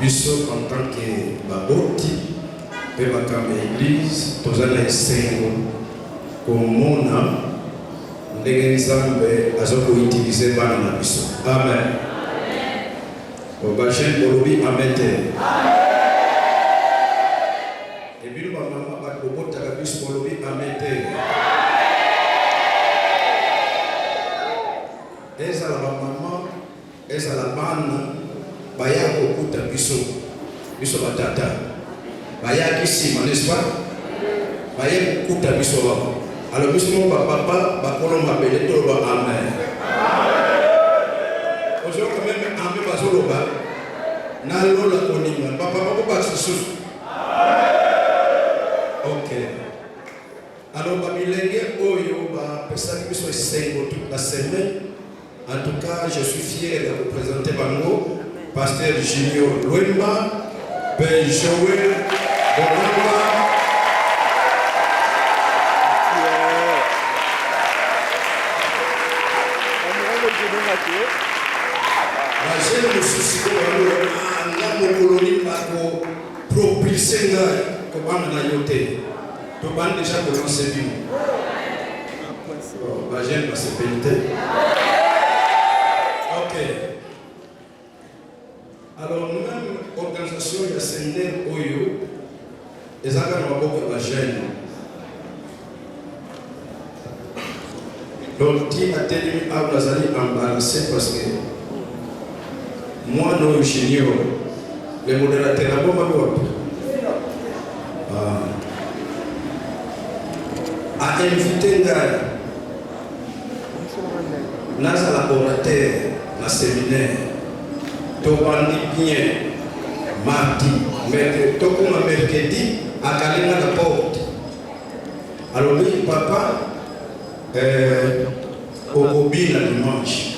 Biso en tant que baboti mpe bakambi ya eglise toza na esengo komona ndenge Nzambe aza ko utiliser bana na biso. Amen. Ba jeune bolobi amen te? Et bino ba mama bato bobotaka biso bolobi amen te? Ezala ba mama Ezala bana baya kokuta biso, biso ba tata bayaki sima n'est-ce pas? Baye kokuta biso awa. Alors biso moko ba papa bakolo mabele toloba amen. Ozoyoka meme amen bazoloba na lola koningana ba papa bobakisa lisusu. Ok. Alors ba bilenge oyo ba pesaki biso esengo toute la semaine, en tout cas je suis fier ya ko presenter bango Pasteur Junior Luemba pe Joël Bolamba. Ba jeune mosusu sikoyo baloba ah, nga mokolo nini bako propulse ngai kobanga na yo te. Tobandi dejà ko lancer bino. Oh, ba jeunes basepeli te. Ok. Alors même organisation ya séminaire oyo ezalaka na maboko ya ba jeunes. Donc ti atelemi awa nazali embarrassé parce que mwana oyo junior le modérateur abomami wapi? Ah. A invité ngai nazala orateur na séminaire tobandi bien mardi mercredi tokoma mercredi akalinga na porte alobi papa eh, okobina dimanche.